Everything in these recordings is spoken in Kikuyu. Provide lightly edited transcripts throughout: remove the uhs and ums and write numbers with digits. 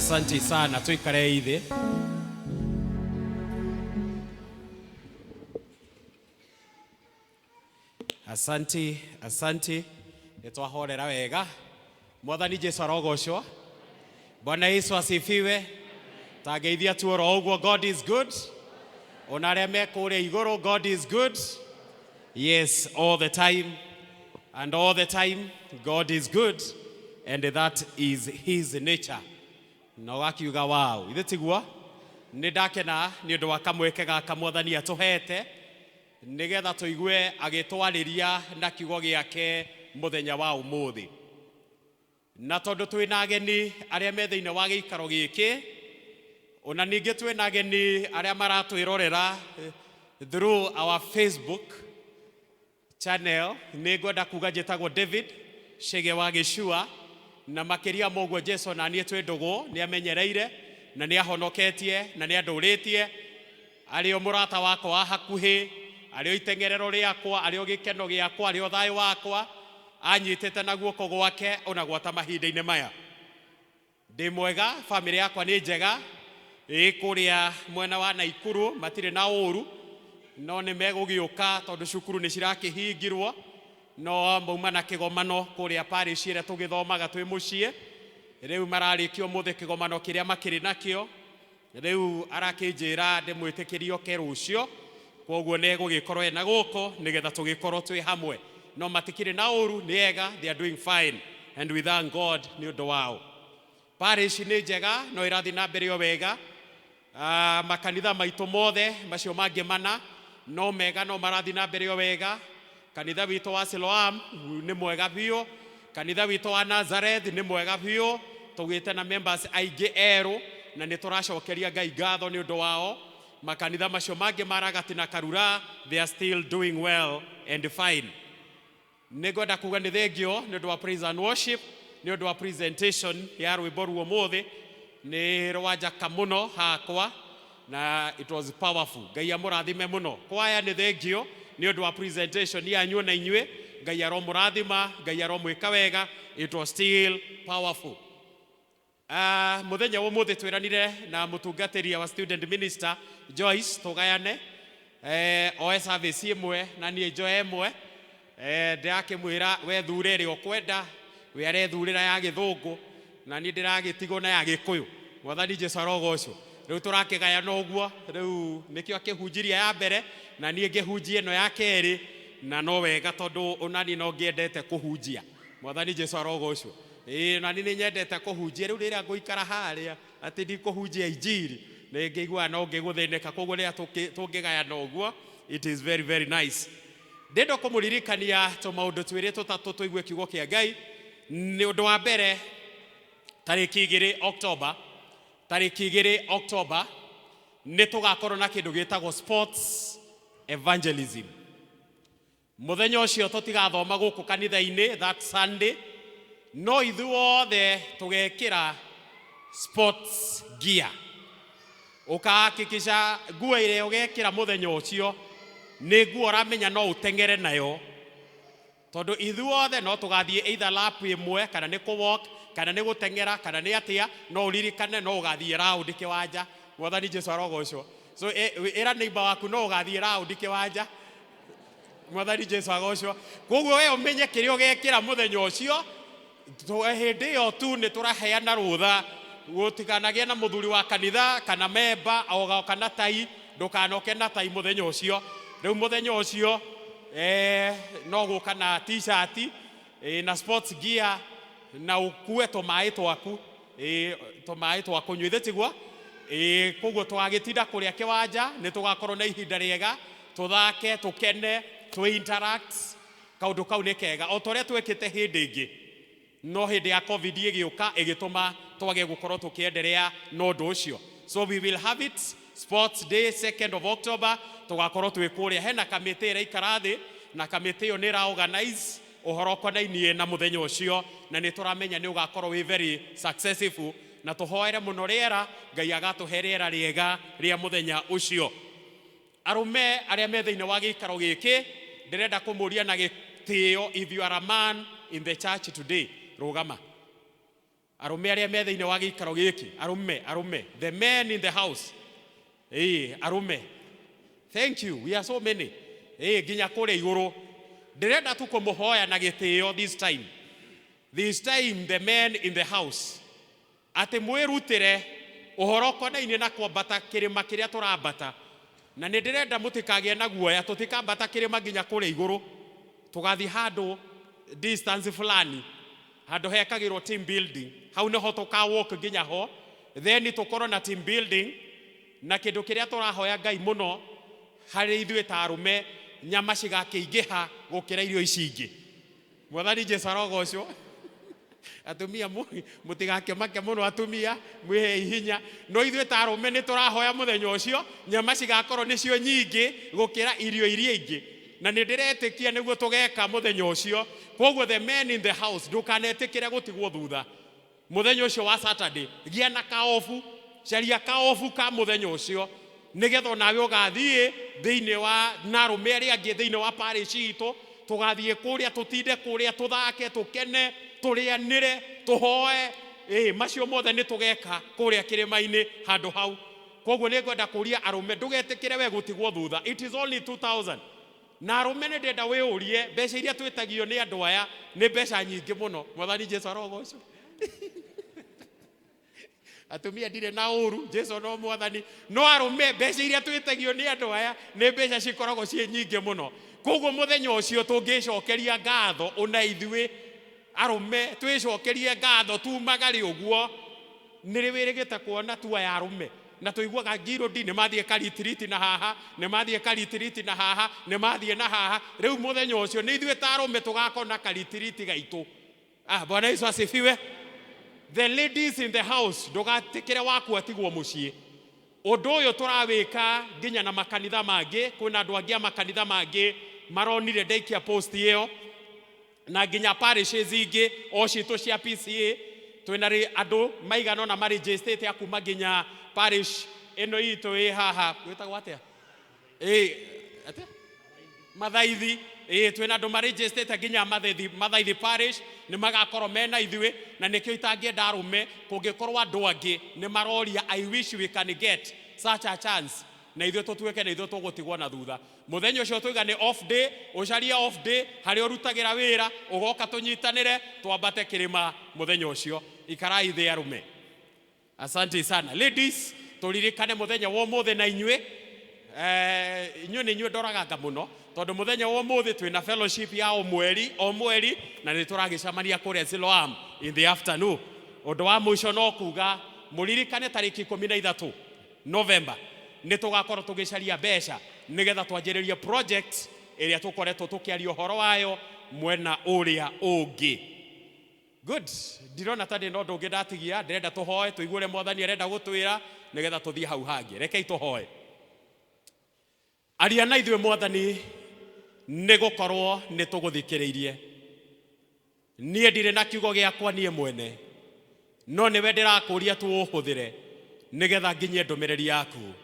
Asante sana, tuikarei thĩ. Asante, asante. Nĩ twahorera wega. Mwathani Jesu arogocwo. Bwana Yesu asifiwe. Tangeithia tu oro ũguo, God is good. Ona arĩa me kũrĩa igũrũ, God is good. Yes, all the time and all the time, God is good and that is his nature. Na ũgakiuga wow, ithe tiguo? Nĩ ndakena nĩ ũndũ wa kamweke gaka Mwathani atũhete nĩgetha tũigue agĩtwarĩria na kiugo gĩake mũthenya wa ũmũthĩ. Na tondũ twĩna ageni arĩa me thĩinĩ wa gĩikaro gĩkĩ, ona ningĩ twĩna ageni arĩa maratwĩrorera through our Facebook channel, nĩ ngwenda kuga njĩtagwo David Chege wa Gĩcua, na makĩria ma ũguo Jesu na niĩ twĩ ndũgũ, nĩ amenyereire na nĩ ahonoketie na nĩ andũrĩtie, arĩ o mũrata wakwa wa hakuhĩ, arĩ o iteng'erero rĩakwa, arĩ o gĩkeno gĩakwa, arĩ o thayũ wakwa, anyitĩte na guoko gwake ona gwata mahinda-inĩ maya. Ndĩ mwega, bamĩrĩ yakwa nĩ njega, ĩ kũrĩa mwena wa Naikuru matirĩ na ũru, no nĩ megũgĩũka tondũ cukuru nĩ cirakĩhingirwo, no mauma na kĩgomano kũrĩa parish ĩrĩa tũgĩthomaga twĩ mũciĩ. Rĩu mararĩkia ũmũthĩ kĩgomano kĩrĩa makĩrĩ nakĩo. Rĩu arakĩnjĩra ndĩmwĩtĩkĩrie oke rũciũ, koguo nĩ egũgĩkorwo ena gũkũ nĩgetha tũgĩkorwo twĩ hamwe. No matikĩrĩ na ũru, nĩ ega, they are doing fine and we thank God nĩ ũndũ wao. Parish nĩ njega, no ĩrathiĩ na mbere o wega. Makanitha maitũ mothe macio mangĩ mana no mega, no marathiĩ na mbere o wega. Kanitha witũ wa Siloam nĩ mwega biũ, kanitha witũ wa Nazareth nĩ mwega biũ, tũgĩte na members aingĩ erũ na nĩ tũracokeria Ngai ngatho nĩ ũndũ wao. Makanitha macio mangĩ ma Ragati na Karura, they are still doing well and fine. Nĩ ngwenda kuga nĩ thengio nĩ ũndũ wa praise and worship, nĩ ũndũ wa presentation ya rwĩmbo ruo ũmũthĩ, nĩ rwanjaka mũno hakwa na it was powerful. Ngai amũrathime mũno. Kwaya nĩ thengio nĩ ũndũ wa presentation yanyu na inyuĩ, Ngai aromũrathima, Ngai aromwĩka wega, it was still powerful. Mũthenya wa ũmũthĩ twĩranire na mũtungatĩri wa student minister Joyce tũgayane, oe service ĩmwe na niĩ njoe ĩmwe. Ndĩrakĩmwĩra we thure ĩrĩa ũkwenda, we arethurĩra ya gĩthũngũ na niĩ ndĩragĩtigwo na ya gĩkũyũ. Mwathani Jesu arogocwo. Rĩu tũrakĩgayana ũguo, rĩu nĩkĩo akĩhunjirie ya mbere na niĩ ngĩhunjia ĩno ya kerĩ, na no wega tondũ ona niĩ no ngĩendete kũhunjia. Mwathani Jesu arogocwo. Ĩĩ, na niĩ nĩ nyendete kũhunjia. Rĩu rĩrĩa ngũikara harĩa atĩ ndikũhunjia injiri, nĩ ngĩiguaga no ngĩgũthĩnĩka. Koguo rĩrĩa tũngĩgayana ũguo, it is very very nice. Ndĩrenda kũmũririkania tũmaũndũ twĩrĩ tũtatũ tũigue kiugo kĩa Ngai. Nĩ ũndũ wa mbere, tarĩki 2 October, tarĩki 2 October nĩ tũgakorwo na kĩndũ gĩtagwo sports evangelism. Mũthenya ũcio tũtigathoma gũkũ kanitha-inĩ that Sunday, no ithuothe tũgekĩra sports gear. Ũkahakikisha nguo ĩrĩa ũgekĩra mũthenya ũcio nĩ nguo ũramenya no ũteng'ere nayo, tondũ ithuothe no tũgathiĩ either lap ĩmwe, kana nĩ kũ walk, kana nĩ gũteng'era, kana nĩ atĩa, no ũririkane no ũgathiĩ round kĩwanja. Mwathani Jesu arogocwo. So ĩra neighbor waku no ũgathiĩ round kĩwanja. Mwathani Jesu agocwo. Koguo we ũmenye kĩrĩa ũgekĩra mũthenya ũcio, hĩndĩ ĩyo tu nĩ tũraheana rũtha gũtikanagĩe na mũthuri wa kanitha kana memba ogoka na tai, ndũkanoke na tai mũthenya ũcio. Rĩu mũthenya ũcio no gũka na t-shirt, na sports gear, na ũkue tũmaĩ twaku, tũmaĩ twa kũnyua, ithe tiguo? Koguo tũgagĩtinda kũrĩa kĩwanja, nĩ tũgakorwo na ihinda rĩega, tũthake, tũkene, tũ interact. Kaũndũ kau nĩ kega o ta ũrĩa twekĩte hĩndĩ ĩngĩ, no hĩndĩ ya COVID ĩgĩũka ĩgĩtũma twage gũkorwo tũkĩenderea na ũndũ ũcio. So we will have it sports day 2nd of October, tũgakorwo twĩ kũrĩa. Hena kamĩtĩ ĩraikara thĩ, na kamĩtĩ ĩyo nĩ ĩra organize ũhoro ũkonainie na mũthenya ũcio, na nĩ tũramenya nĩ ũgakorwo wĩ very successful, na tũhoere mũno rĩera, Ngai agatũhe rĩera rĩega rĩa mũthenya ũcio. Arũme arĩa me thĩinĩ wa gĩikaro gĩkĩ, ndĩrenda kũmũria na gĩtĩo, if you are a man in the church today, rũgama. Arũme arĩa me thĩinĩ wa gĩikaro gĩkĩ, arũme, arũme, the men in the house, ĩĩ, arũme, thank you, we are so many, ĩĩ, nginya kũrĩa igũrũ. Ndĩrenda tu kũmũhoya na gĩtĩo this time, this time, the men in the house, atĩ mwĩrutĩre ũhoro ũkonainie na kwambata kĩrĩma kĩrĩa tũrambata. Na nĩ ndĩrenda mũtikagĩe na guoya, tũtikambata kĩrĩma nginya kũrĩa igũrũ, tũgathiĩ handũ distance fulani, handũ hekagĩrwo team building. Hau nĩho tũka walk nginya ho, then tũkorwo na team building. Na kĩndũ kĩrĩa tũrahoya Ngai mũno harĩ ithuĩ ta arũme, nyama cigakĩingĩha gũkĩra irio ici ingĩ. Mwathani Jesu arogocwo. Atumia, mũtigakĩmake mũno, atumia mwĩhei hinya, no ithuĩ ta arũme nĩ tũrahoya mũthenya ũcio nyama cigakorwo nĩcio nyingĩ gũkĩra irio iria ingĩ, na nĩ ndĩretĩkia nĩguo tũgeka mũthenya ũcio. Koguo the men in the house, ndũkanetĩkĩre gũtigwo thutha mũthenya ũcio wa Saturday. Gĩa na kaobu, caria kaobu ka mũthenya ũcio, nĩgetha onawe ũgathiĩ thĩinĩ wa na arũme arĩa angĩ thĩinĩ wa parish itũ. Tũgathiĩ kũrĩa, tũtinde kũrĩa, tũthake, tũkene, tũrĩanĩre, tũhoe, ĩĩ, macio mothe nĩ tũgeka kũrĩa kĩrĩma-inĩ handũ hau. Koguo nĩ ngwenda kũria arũme, ndũgetĩkĩre we gũtigwo thutha. It is only 2000. Na arũme, nĩ ndĩrenda wĩyũrie, mbeca iria twĩtagio nĩ andũ aya nĩ mbeca nyingĩ mũno. Mwathani Jesu arogocwo. Atumia, ndirĩ na ũru, Jesu no mwathani, no arũme, mbeca iria twĩtagio nĩ andũ aya nĩ mbeca cikoragwo ciĩ nyingĩ mũno. Koguo mũthenya ũcio tũngĩcokeria ngatho, ona ithuĩ arũme twĩcokerie ngatho, tumagare ũguo. Nĩ rĩ wĩrĩgĩte kuona tua ya arũme? Na tũiguaga ngirũndi nĩ mathiĩ karitirithi na haha, nĩ mathiĩ karitirithi na haha, nĩ mathiĩ na haha. Rĩu mũthenya ũcio nĩ ithuĩ ta arũme tũgakorwo na karitiriti gaitũ. Ah, Bwana Yesu asifiwe. The ladies in the house, ndũgatikĩre waku atigwo mũciĩ. Ũndũ ũyũ tũrawĩka nginya na makanitha mangĩ. Kwĩna andũ angĩ a makanitha mangĩ maronire ndaikia post ĩyo, na nginya parishes ingĩ o citũ cia PCA. Twĩna andũ maigana ũna marĩnjĩstĩte a kuma nginya parish ĩno itũ ĩ haha, gwĩtagwo atĩa, ĩ atĩa, Mathaithi. Ĩ, twĩna andũ marĩnjĩstĩte nginya Mathaithi, Mathaithi parish nĩ magakorwo mena ithuĩ. Na nĩkĩo itangĩenda arũme, kũngĩkorwo andũ angĩ nĩ maroria, I wish we can get such a chance na ithuĩ tũtuĩke na ithuĩ tũgũtigwo na thutha. Mũthenya ũcio tuiga nĩ off day, ũcarie off day harĩa ũrutagĩra wĩra, ũgoka tũnyitanĩre twambate kĩrĩma mũthenya ũcio. Ikarai thĩ, arũme. Asante sana. Ladies, tũririkane mũthenya wa ũmũthĩ na inyuĩ. Inyuĩ nĩ inyuĩ ndoraganga mũno, tondũ mũthenya wa ũmũthĩ twĩna fellowship ya o mweri o mweri, na nĩ tũragĩcemania kũrĩa Siloam in the afternoon. Ũndũ wa mũico no kuga mũririkane tarĩki 13 November nĩ tũgakorwo tũgĩcaria mbeca nĩgetha twanjĩrĩrie project ĩrĩa tũkoretwo tũkĩaria ũhoro wayo mwena ũrĩa ũngĩ. Good, ndirona ta ndĩ na ũndũ ũngĩ ndatigia. Ndĩrenda tũhoe, tũigue ũrĩa Mwathani arenda gũtwĩra, nĩgetha tũthiĩ hau hangĩ. Rekei tũhoe. Aria na ithuĩ, Mwathani, nĩ gũkorwo nĩ tũgũthikĩrĩirie. Niĩ ndirĩ na kiugo gĩakwa niĩ mwene, no nĩwe ndĩrakũria tu ũhũthĩre nĩgetha nginyie ndũmĩrĩri yaku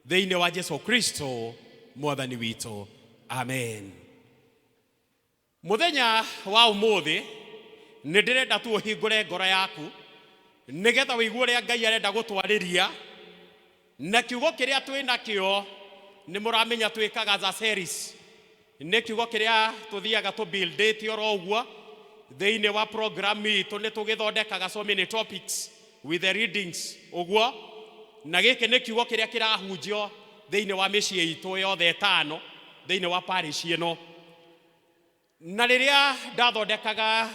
thĩinĩ wa Jesu Kristo Mwathani witũ, amen. Mũthenya wa ũmũthĩ nĩ ndĩrenda tu ũhingũre ngoro yaku nĩgetha ũigue ũrĩa Ngai arenda gũtwarĩria. Na kiugo kĩrĩa twĩ nakĩo, nĩ mũramenya twĩkaga za series, nĩ kiugo kĩrĩa tũthiaga tũbuildĩte oro ũguo thĩinĩ wa program itũ. Nĩ tũgĩthondekaga so many topics with the readings ũguo, na gĩkĩ nĩ kiugo kĩrĩa kĩrahunjio thĩinĩ wa mĩciĩ itũ yothe ĩtano thĩinĩ wa parish ĩno. Na rĩrĩa ndathondekaga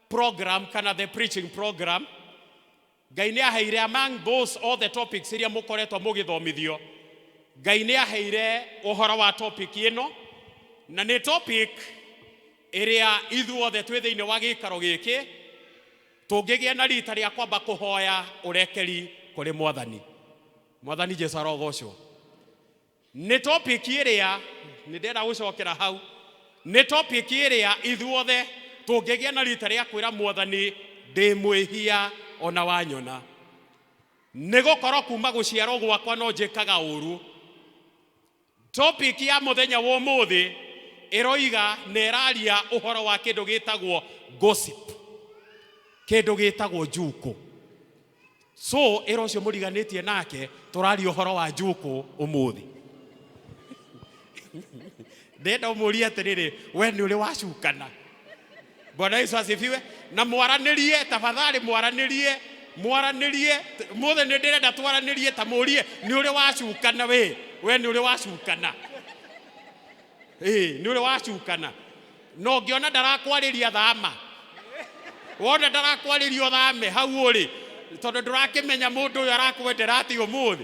program kana the preaching program, Ngai nĩ aheire, among those all the topics iria mũkoretwo mũgĩthomithio, Ngai nĩ aheire ũhoro wa topic ĩno. Na nĩ topic ĩrĩa ithuothe twĩ thĩinĩ wa gĩikaro gĩkĩ tũngĩgĩa na rita rĩa kwamba kũhoya ũrekeri kũrĩ Mwathani. Mwathani Jesu arogocwo. Nĩ topic ĩrĩa nĩ ndĩrenda gũcokera hau, nĩ topic ĩrĩa ithuothe tũngĩgĩa na rita rĩa kwĩra Mwathani, ndĩ mwĩhia ona wanyona, nĩ gũkorwo kuma gũciarwo gwakwa no njĩkaga ũru. Topic ya mũthenya wa ũmũthĩ ĩroiga na ĩraria ũhoro wa kĩndũ gĩtagwo gossip. Kĩndũ gĩtagwo njukũ. So ĩra ũcio mũriganĩtie nake tũraria ũhoro wa njukũ ũmũthĩ. Ndĩrenda ũmũrie atĩrĩrĩ, we nĩ ũrĩ wacukana? Bwana Yesu asifiwe. Na mwaranĩrie, tafadhali mwaranĩrie, mwaranĩrie. Mũthĩ nĩ ndĩrenda twaranĩrie, ta mũrie nĩ ũrĩ wacukana we? We nĩ ũrĩ wacukana? Ĩĩ, nĩ ũrĩ wacukana? Na ũngĩona ndarakwarĩria thama. Wona ndarakwarĩria ũthame hau ũrĩ, tondũ ndũrakĩmenya mũndũ ũyũ arakwendera atĩa ũmũthĩ.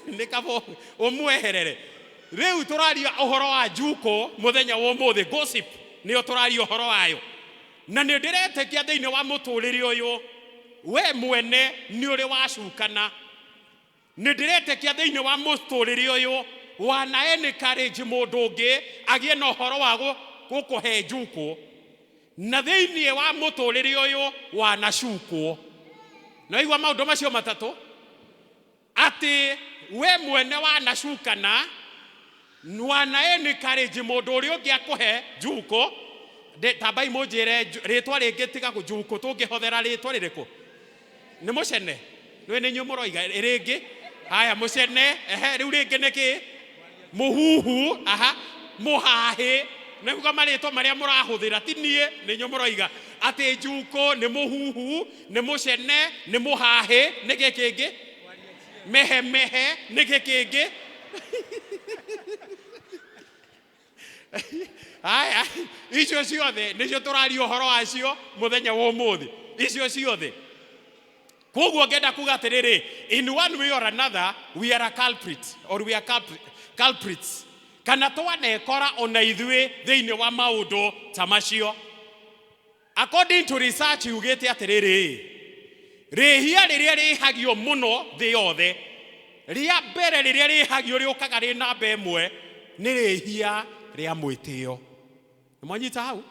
Nĩ kaba ũmweherere. Rĩu tũraria ũhoro wa njukũ mũthenya wa ũmũthĩ, gossip nĩyo tũraria ũhoro wayo. Na nĩ ndĩretĩkia thĩinĩ wa mũtũrĩre ũyũ, we mwene nĩ ũrĩ wacukana. Nĩ ndĩretĩkia thĩinĩ wa mũtũrĩre ũyũ, wana encourage mũndũ ũngĩ agĩe na ũhoro wa gũkũhe njukũ. Na thĩinĩ wa mũtũrĩre ũyũ wanacukwo. Na waigua maũndũ macio matatũ? Atĩ we mwene wanacukana, wana encourage mũndũ ũrĩa ũngĩ akũhe njukũ. Tambai mũnjĩre rĩtwa rĩngĩ tiga njukũ, tũngĩhothera rĩtwa rĩrĩkũ? Nĩ mũcene? Nĩ nĩ inyuĩ mũroiga rĩngĩ? Haya, mũcene, ehe, rĩu rĩngĩ nĩ kĩ? Mũhuhu, aha, mũhahĩ. Nĩguo marĩtwa marĩa mũrahũthĩra, ti niĩ, nĩ inyuĩ mũroiga. Atĩ njukũ nĩ mũhuhu, nĩ mũcene, nĩ mũhahĩ, nĩ kĩ kĩngĩ? Mehemehe, nĩ kĩ kĩngĩ? Haya, icio ciothe nĩcio tũraria ũhoro wacio mũthenya wa ũmũthĩ. Icio ciothe. Koguo ngenda kuga atĩrĩrĩ, in one way or another, we are a culprit, or we are culprits. Kana twanekora ona ithuĩ thĩinĩ wa maũndũ ta macio. According to research yugĩte atĩrĩrĩ, rĩhia rĩrĩa rĩhagio mũno thĩ yothe, rĩa mbere rĩrĩa rĩhagio rĩũkaga rĩ namba ĩmwe, nĩ rĩhia rĩa mwĩtĩo. Nĩ mwanyita hau?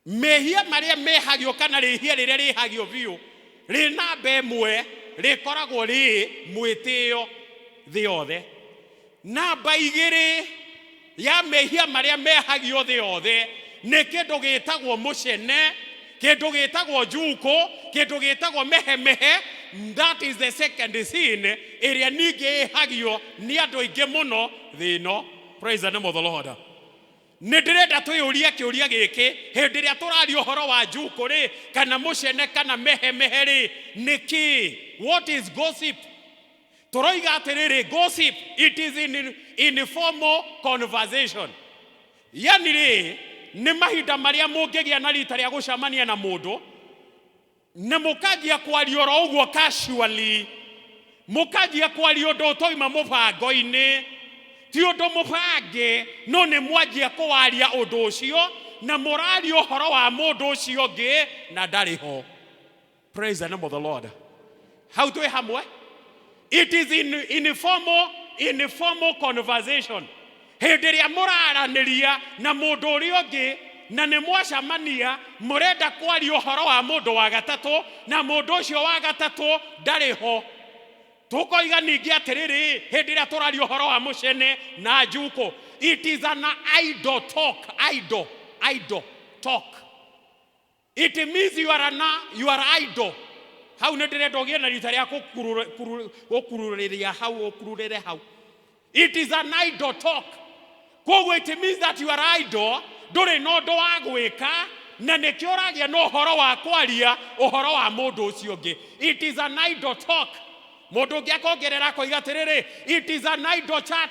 Mehia marĩa mehagio kana rĩhia rĩrĩa rĩhagio biũ rĩ namba ĩmwe rĩkoragwo rĩ mwĩtĩo thĩ yothe. Namba igĩrĩ ya mehia marĩa mehagio thĩ yothe nĩ kĩndũ gĩtagwo mũcene, kĩndũ gĩtagwo njukũ, kĩndũ gĩtagwo mehemehe. That is the second sin ĩrĩa ningĩ ĩhagio nĩ andũ aingĩ mũno thĩ ĩno. Praise the name of the Lord. Nĩ ndĩrenda twĩyũrie kĩũria gĩkĩ hĩndĩ ĩrĩa tũraria ũhoro wa njukũ rĩ, kana mũcene kana mehemehe rĩ, nĩ kĩ? What is gossip? Tũroiga atĩrĩrĩ, gossip, it is in informal conversation. Yani rĩ, nĩ mahinda marĩa mũngĩgĩa na rita rĩa gũcemania na mũndũ, na mũkanjia kwaria oro ũguo casually, mũkanjia kwaria ũndũ ũtoima mũbango-inĩ, ti ũndũ mũbange, no nĩ mwanjia kũwaria ũndũ ũcio, na mũraria ũhoro wa mũndũ ũcio ũngĩ na ndarĩ ho. Praise the name of the Lord. Hau twĩ hamwe? It is in informal conversation. Hĩndĩ ĩrĩa mũraranĩria na mũndũ ũrĩa ũngĩ na nĩ mwacemania, mũrenda kwaria ũhoro wa mũndũ wa gatatũ, na mũndũ ũcio wa gatatũ ndarĩ ho. Tũkoiga ningĩ atĩrĩrĩ, hĩndĩ ĩrĩa tũraria ũhoro wa mũcene na njukũ, it is an idle talk, idle, idle talk. It means you are an, you are idle. Hau nĩ ndĩrenda ũgĩe na rita rĩa gũkururĩria hau, ũkururĩre hau. It is an idle talk. Koguo it means that you are idle, ndũrĩ na ũndũ wa gwĩka, na nĩkĩo ũragĩa na ũhoro wa kwaria ũhoro wa mũndũ ũcio ũngĩ. It is an idle talk. Mũndũ ũngĩ akongerera akoiga atĩrĩrĩ, it is an idle chat.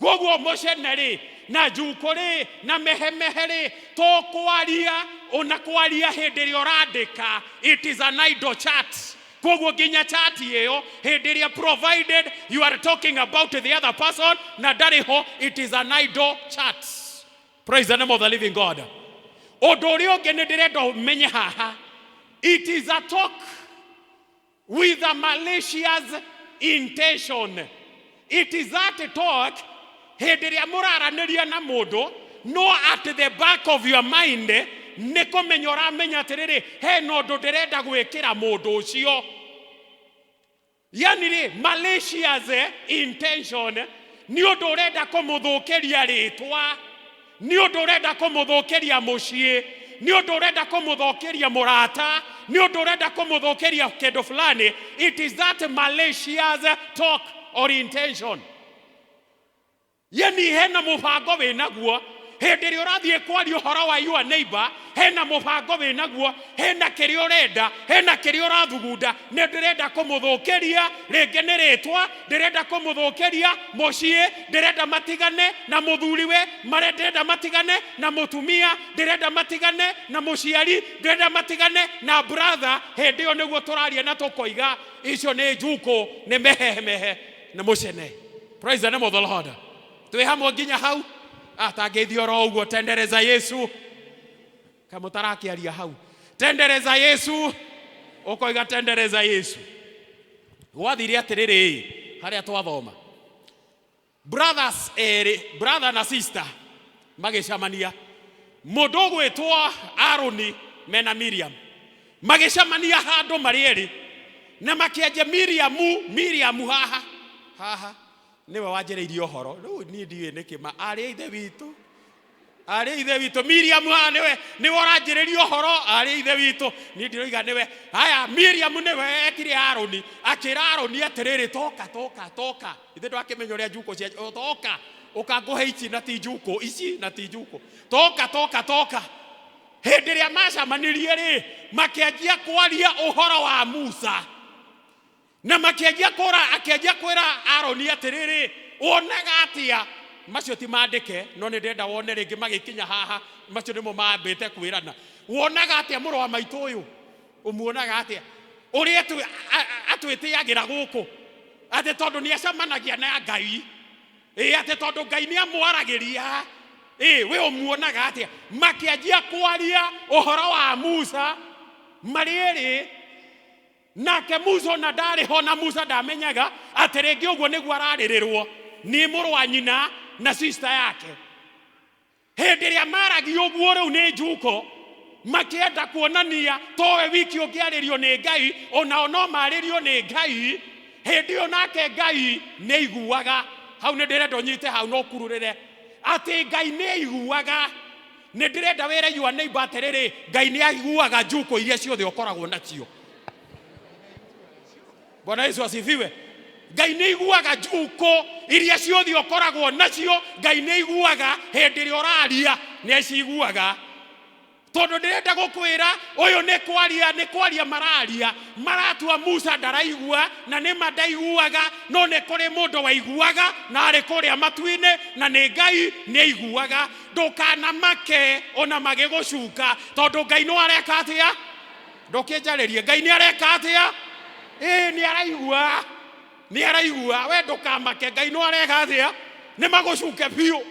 Koguo mũcene rĩ, na njukũ rĩ, na mehemehe rĩ, to kwaria, ona kwaria hĩndĩ ĩrĩa ũrandĩka, it is an idle chat. Koguo nginya chat ĩyo, hĩndĩ ĩrĩa provided you are talking about the other person, na ndarĩ ho, it is an idle chat. Praise the name of the living God. Ũndũ ũrĩa ũngĩ nĩ ndĩrenda ũmenye haha, it is a talk with a malicious intention. It is that talk hĩndĩ ĩrĩa mũraranĩria na mũndũ, no at the back of your mind nĩ kũmenya ũramenya atĩrĩrĩ, hena ũndũ ndĩrenda gwĩkĩra mũndũ ũcio. Yani rĩ, malicious intention nĩ ũndũ ũrenda kũmũthũkĩria rĩtwa, nĩ ũndũ ũrenda kũmũthũkĩria mũciĩ, Nĩ ũndũ ũrenda kũmũthũkĩria mũrata, nĩ ũndũ ũrenda kũmũthũkĩria kĩndũ fulani. It is that malicious talk or intention. Yani hena mũbango wĩ naguo hĩndĩ ĩrĩa ũrathiĩ kwaria ũhoro wa your neighbor, hena mũbango wĩ naguo, hena kĩrĩa ũrenda, hena kĩrĩa ũrathugunda. Nĩ ndĩrenda kũmũthũkĩria rĩngĩ nĩ rĩtwa, ndĩrenda kũmũthũkĩria mũciĩ, ndĩrenda matigane na mũthuriwe, ndĩrenda matigane na mũtumia, ndĩrenda matigane na mũciari, ndĩrenda matigane na brother. Hĩndĩ ĩyo nĩguo tũraria na tũkoiga icio nĩ njukũ, nĩ mehemehe, nĩ mũcene. Praise the name of the Lord. Twĩ hamwe nginya hau? Atangĩithio oro ũguo. Tendereza Yesu. Kamũtarakĩaria hau, tendereza Yesu, ũkoiga tendereza Yesu. Gwathire atĩrĩrĩ, harĩa twathoma brothers erĩ, brother na sister, magĩcemania, mũndũ ũgwĩtwo Aroni mena Miriam, magĩcemania handũ marĩ erĩ na makĩanjia Miriamu. Miriamu haha haha nĩwe wanjĩrĩirie ũhoro. Rĩu niĩ ndiũĩ nĩkĩ ma arĩ a ithe witũ, arĩ a ithe witũ. Miriamu haha nĩwe ũranjĩrĩria ũhoro, arĩ a ithe witũ. Niĩ ndiroiga nĩwe. Haya, Miriamu nĩwe etire Aroni, akĩra Aroni atĩrĩrĩ, toka, toka, toka. Ithe ndwakĩmenya ũrĩa njukũ cia toka, ũkangũhe ici na ti njukũ, ici na ti njukũ, toka, toka, toka. Hĩndĩ ĩrĩa macamanirie rĩ, makĩanjia kwaria ũhoro wa Musa na makĩanjia kũra, akĩanjia kwĩra Aroni atĩrĩrĩ, wonaga atĩa? Macio ti mandĩke, no nĩ ndĩrenda wone rĩngĩ magĩkinya haha, macio nĩmo mambĩte kwĩrana. Wonaga atĩa mũrũ wa maitũ ũyũ? Ũmuonaga atĩa ũrĩa atwĩtĩagĩra gũkũ, atĩ tondũ nĩ acemanagia na Ngai, ĩ atĩ tondũ Ngai nĩ amwaragĩria, ĩ we ũmuonaga atĩa? Makĩanjia kwaria ũhoro wa Musa marĩ erĩ, nake Musa ona ndarĩ ho, na Musa ndamenyaga atĩ rĩngĩ ũguo nĩguo ararĩrĩrwo nĩ mũrũ wa nyina na sister yake. Hĩndĩ ĩrĩa maragia ũguo, rĩu nĩ njuko, makĩenda kuonania towe wiki ũngĩarĩrio nĩ Ngai, onao no marĩrio nĩ Ngai. Hĩndĩ ĩyo nake Ngai nĩ aiguaga. Hau nĩ ndĩrenda ũnyite hau no kururĩre atĩ Ngai nĩ aiguaga. Nĩ ndĩrenda wĩre your neighbor atĩrĩrĩ, Ngai nĩ aiguaga njuko iria ciothe ũkoragwo nacio. Bwana Yesu asifiwe. Ngai nĩ aiguaga njuko iria ciothe ũkoragwo nacio. Ngai nĩ aiguaga hĩndĩ ĩrĩa ũraria, nĩ aciguaga, tondũ ndĩrenda gũkwĩra ũyũ nĩ kwaria, nĩ kwaria mararia, maratua Musa ndaraigua, na nĩ ma ndaiguaga, no nĩ kũrĩ mũndũ waiguaga na arĩ kũrĩa matu-inĩ, na nĩ Ngai, nĩ aiguaga. Ndũkanamake ona magĩgũcuka, tondũ Ngai no areka atĩa? Ndũkĩnjarĩrie. Ngai nĩ areka atĩa? Ĩĩ, nĩ araigua, nĩ araigua. We ndũkamake, Ngai no areka atĩa? Nĩ magũcuke biũ.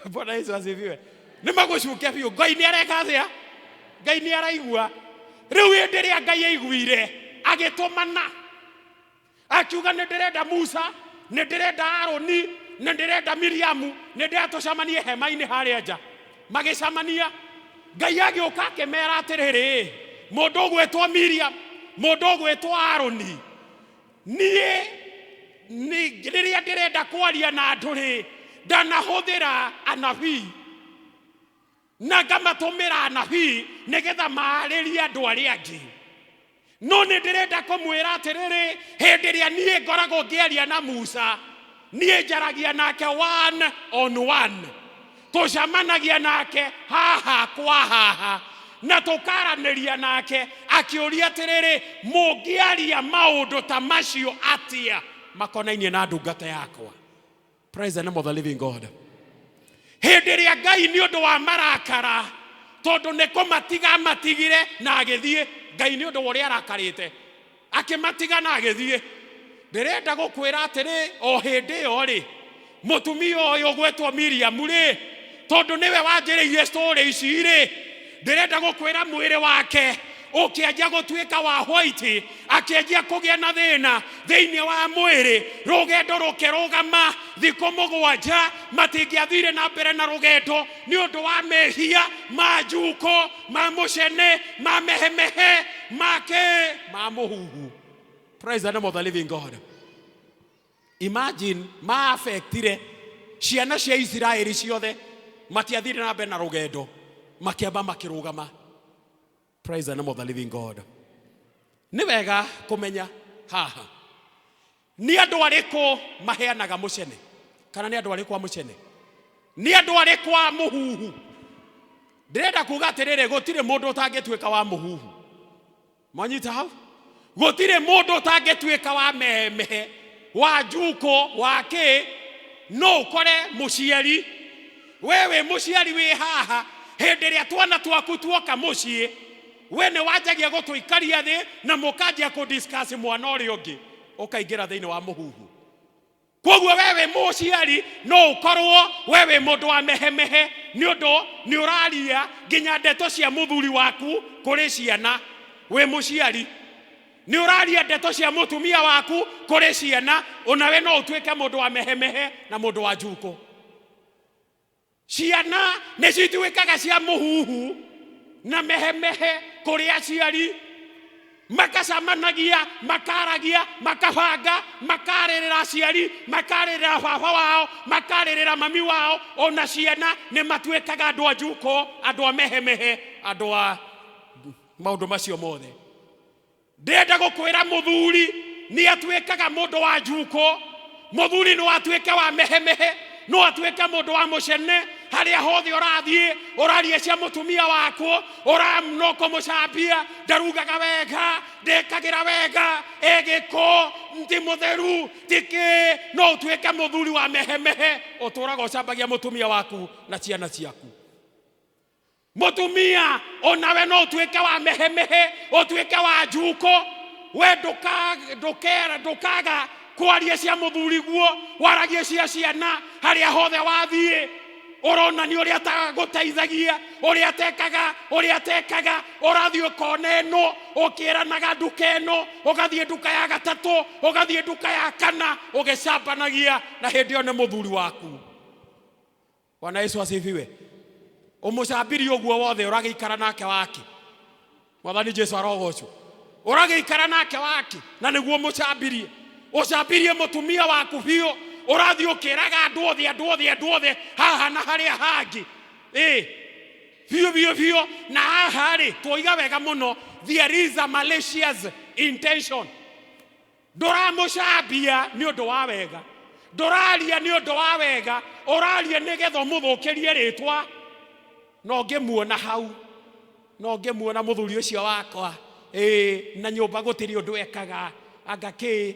Bwana Yesu asifiwe. Nĩ magũcuke biũ, Ngai nĩ areka atĩa? Ngai nĩ araigua. Rĩu hĩndĩ ĩrĩa Ngai aiguire, agĩtũmana, akiuga, nĩ ndĩrenda Musa, nĩ ndĩrenda Aroni, nĩ ndĩrenda Miriamu, nĩ ndĩrenda tũcemanie hema-inĩ harĩa nja. Magĩcemania. Ngai agĩũka akĩmera atĩrĩrĩ, mũndũ ũgwĩtwo Miriam, mũndũ ũgwĩtwo Aroni, niĩ rĩrĩa ndĩrenda kwaria na andũ rĩ, ndanahũthĩra anabii na ngamatũmĩra anabii nĩgetha maarĩrie andũ arĩa angĩ, no nĩ ndĩrenda kũmwĩra atĩrĩrĩ, hĩndĩ ĩrĩa niĩ ngoragwo ngĩaria na Musa, niĩ njaragia nake one on one. Tũcemanagia nake haha kwa haha na tũkaranĩria nake. Akĩũria atĩrĩrĩ, mũngĩaria maũndũ ta macio atĩa makonainie na ndungata yakwa? Praise the name of the living God. Hĩndĩ ĩrĩa Ngai nĩ ũndũ wa marakara, tondũ nĩ kũmatiga amatigire na agĩthiĩ, Ngai nĩ ũndũ wa ũrĩa arakarĩte akĩmatiga na agĩthiĩ. Ndĩrenda gũkwĩra atĩrĩ, o hĩndĩ ĩyo rĩ, mũtumia ũyũ ũgwĩtwo Miriamu rĩ, tondũ nĩwe wanjĩrĩirie story ici rĩ, ndĩrenda gũkwĩra mwĩrĩ wake ũkĩanjia gũtuĩka wa white, akĩanjia kũgĩa na thĩna thĩinĩ wa mwĩrĩ. Rũgendo rũkĩrũgama thikũ 7, matingĩathire na mbere na rũgendo nĩ ũndũ wa mehia ma njuko, ma mũcene, ma mehemehe, ma kĩ, ma mũhuhu. Praise the name of the living God. Imagine, ma affectire ciana cia Isiraeli ciothe, matiathire na mbere na rũgendo. Makĩamba makĩrũgama. Praise the name of the living God. Nĩ wega kũmenya haha nĩ andũ arĩkũ maheanaga mũcene, kana nĩ andũ arĩkũ a mũcene, nĩ andũ arĩkũ a mũhuhu. Ndĩrenda kuga atĩrĩrĩ, gũtirĩ mũndũ ũtangĩtuĩka wa mũhuhu. Mwanyita hau? Gũtirĩ mũndũ ũtangĩtuĩka wa memehe, wa njuko, wa kĩ. No ũkore mũciari, we wĩ mũciari wĩ haha, hĩndĩ ĩrĩa twana twaku tuoka mũciĩ, we nĩ wanjagia gũtũikaria thĩ na mũkanjia kũ discuss mwana ũrĩa ũngĩ, ũkaingĩra thĩinĩ wa mũhuhu. Koguo we wĩ mũciari no ũkorwo we wĩ mũndũ wa mehemehe, nĩ ũndũ nĩ ũraria nginya ndeto cia mũthuri waku kũrĩ ciana. Wĩ mũciari nĩ ũraria ndeto cia mũtumia waku kũrĩ ciana, onawe no ũtuĩke mũndũ wa mehemehe na mũndũ wa njuko. Ciana nĩ cituĩkaga cia mũhuhu na mehemehe kũrĩ aciari, makacamanagia, makaragia, makabanga, makarĩrĩra aciari, makarĩrĩra baba wao, makarĩrĩra mami wao. Ona ciana nĩ matuĩkaga andũ a njuko, andũ a mehemehe, andũ a maũndũ macio mothe. Ndĩrenda gũkwĩra mũthuri nĩ atuĩkaga mũndũ wa njuko, mũthuri no atuĩke wa mehemehe, no atuĩke mũndũ wa mũcene. Harĩa hothe ũrathiĩ ũraria cia mũtumia waku, ũramno kũmũcambia, ndarugaga wega, ndĩkagĩra wega, ĩgĩko, ti mũtheru, ti kĩ. No ũtuĩke mũthuri wa mehemehe, ũtũraga ũcambagia mũtumia waku na ciana ciaku. Mũtumia onawe no ũtuĩke wa mehemehe, ũtuĩke wa njuko. We ndũkaga kwaria cia mũthuri guo, waragie cia ciana. Harĩa hothe wathiĩ ũronania ũrĩa atagũteithagia, ũrĩa atekaga, ũrĩa atekaga. Ũrathiĩ ũkona ĩno ũkĩranaga nduka ĩno, ũgathiĩ nduka ya gatatũ, ũgathiĩ nduka ya kana, ũgĩcambanagia, na hĩndĩ ĩyo nĩ mũthuri waku. Bwana Yesu asifiwe. Ũmũcambirie ũguo wothe, ũragĩikara nake wake. Mwathani Jesu arogocwo. Ũragĩikara nake wake, na nĩguo mũcambirie. Ũcambirie mũtumia waku biũ, ũrathiĩ ũkĩraga andũ othe, andũ othe, andũ othe, haha na harĩa hangĩ. Ĩ, biũ biũ biũ. Na haha rĩ, twoiga wega mũno, there is a malicious intention. Ndũramũcambia nĩ ũndũ wa wega, ndũraria nĩ ũndũ wa wega, ũraria nĩgetha ũmũthũkĩrie rĩtwa. No ngĩmuona hau, no ngĩmuona mũthuri ũcio wakwa, ĩ, na nyũmba gũtirĩ ũndũ ekaga, anga kĩ.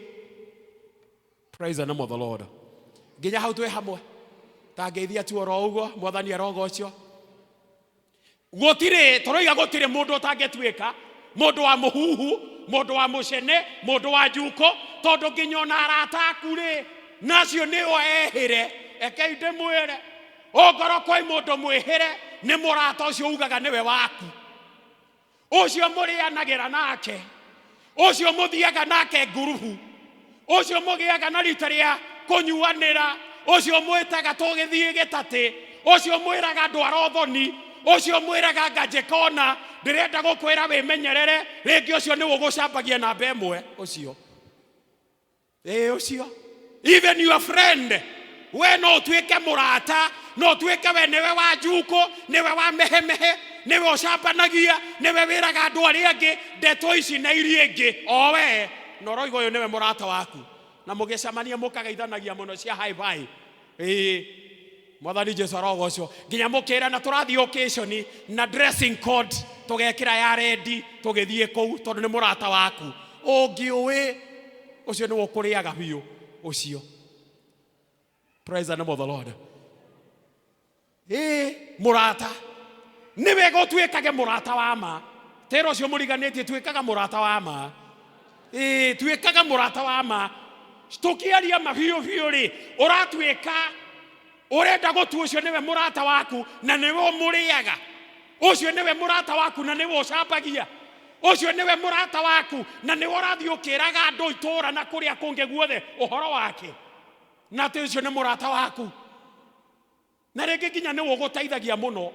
Praise the name of the Lord. Nginya hau twĩ hamwe, ta ngeithia tu oro ũguo. Mwathani arogocwo. Gũtirĩ, tũroiga gũtirĩ mũndũ ũtangĩtuĩka mũndũ wa mũhuhu, mũndũ wa mũcene, mũndũ wa njuko, tondũ nginya ona arata aku rĩ, nacio nĩo ehĩre. Rekei ndĩmwĩre, ongorwo kwĩ mũndũ mwĩhĩre, nĩ mũrata ũcio ugaga nĩwe waku, ũcio mũrĩanagĩra nake, ũcio mũthiaga nake ngurubu, ũcio mũgĩaga na rita rĩa kũnyuanĩra, ũcio mwĩtaga tũgĩthiĩ gĩtatĩ, ũcio mwĩraga ndwara ũthoni, ũcio mwĩraga nganjĩkona. Ndĩrenda gũkwĩra wĩmenyerere, rĩngĩ ũcio nĩwe ũgũcambagia namba ĩmwe. Ũcio, ĩĩ, ũcio. Even your friend, we no ũtuĩke mũrata, no ũtuĩke we nĩwe wa njuko, nĩwe wa mehemehe, nĩwe ũcambanagia, nĩwe wĩraga andũ arĩa angĩ ndeto ici na iria ingĩ, o we na ũroiga ũyũ nĩwe mũrata waku, na mũgĩcemania mũkageithanagia mũno cia hi bye. Ĩĩ, Mwathani Jesu arogocwo. Nginya mũkĩrana tũrathiĩ occasion na dressing code tũgekĩra ya rendi tũgĩthiĩ kũu, tondũ nĩ mũrata waku ũngĩũĩ, ũcio nĩwe ũkũrĩaga biũ ũcio. Praise the name of the Lord. Ĩĩ, mũrata nĩ wega ũtuĩkage mũrata wa ma. Tĩra ũcio mũriganĩtie, tuĩkaga mũrata wa ma. Ĩĩ, tuĩkaga mũrata wa ma. Tũkĩaria ma biũ biũ rĩ, ũratuĩka ũrenda gũtua ũcio nĩwe mũrata waku na nĩwe ũmũrĩaga, ũcio nĩwe mũrata waku na nĩwe ũcambagia, ũcio nĩwe mũrata waku na nĩwe ũrathiĩ ũkĩraga andũ itũũra na kũrĩa kũngĩ guothe ũhoro wake, na atĩ ũcio nĩ mũrata waku, na rĩngĩ nginya nĩwe ũgũteithagia mũno,